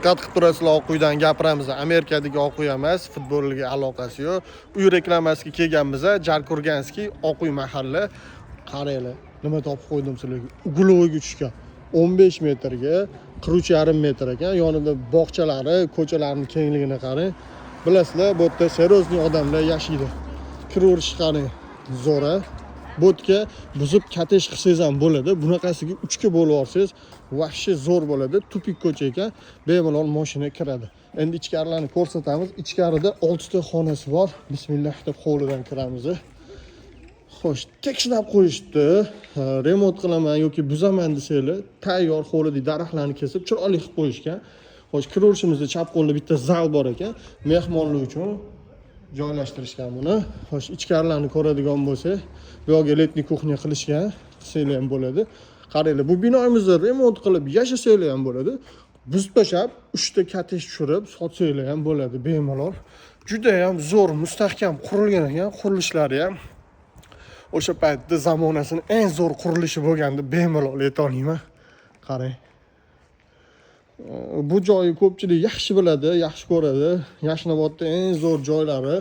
Diqqat qilib turasizlar, Oq uydan gapiramiz. Amerikadagi Oq uy emas, futbolga aloqasi yo'q. Uy reklamasiga kelganmiz, Jarkurganskiy Oq uy mahalla. Qaranglar, nima topib qo'ydim sizlarga. Угловой ga tushgan. 15 metrga 43,5 metr ekan. Yonida bog'chalari, ko'chalarning kengligini qarang. Bilasizlar, bu yerda серьезный odamlar yashaydi. Kiraverish qarang, zo'r a. Bu yerga buzib kottej qilsangiz ham bo'ladi. Bunaqasiga uchga bo'lib olsangiz, вообще zo'r bo'ladi. Тупик ko'cha ekan, bemalol mashina kiradi. Endi ichkarilarni ko'rsatamiz. Ichkarida 6 ta xonasi bor. Bismillah deb hovlidan kiramiz. Xo'sh, tekshirib qo'yishdi. Ha, remont qilaman yoki buzaman desanglar, tayyor hovlidagi daraxtlarni kesib chiroyli qilib qo'yishgan. Xo'sh, kiraverishimizda chap qo'lda bitta zal bor ekan, mehmonlar uchun joylashtirishgan buni. Xo'sh, ichkarilarni ko'radigan bo'lsak, bu yoqga летний кухня qilishgan, qilsanglar ham bo'ladi. Qaranglar, bu binomizni remont qilib yashasanglar ham bo'ladi. Buzib tashlab, 3 ta kottej tushirib sotsanglar ham bo'ladi bemalol. Juda ham zo'r, mustahkam qurilgan ekan, qurilishlari ham o'sha paytda zamonasini eng zo'r qurilishi bo'lgan deb bemalol ayta olaman. Qarang. Bu joyni ko'pchilik yaxshi biladi, yaxshi ko'radi. Yashnobodda eng zo'r joylari.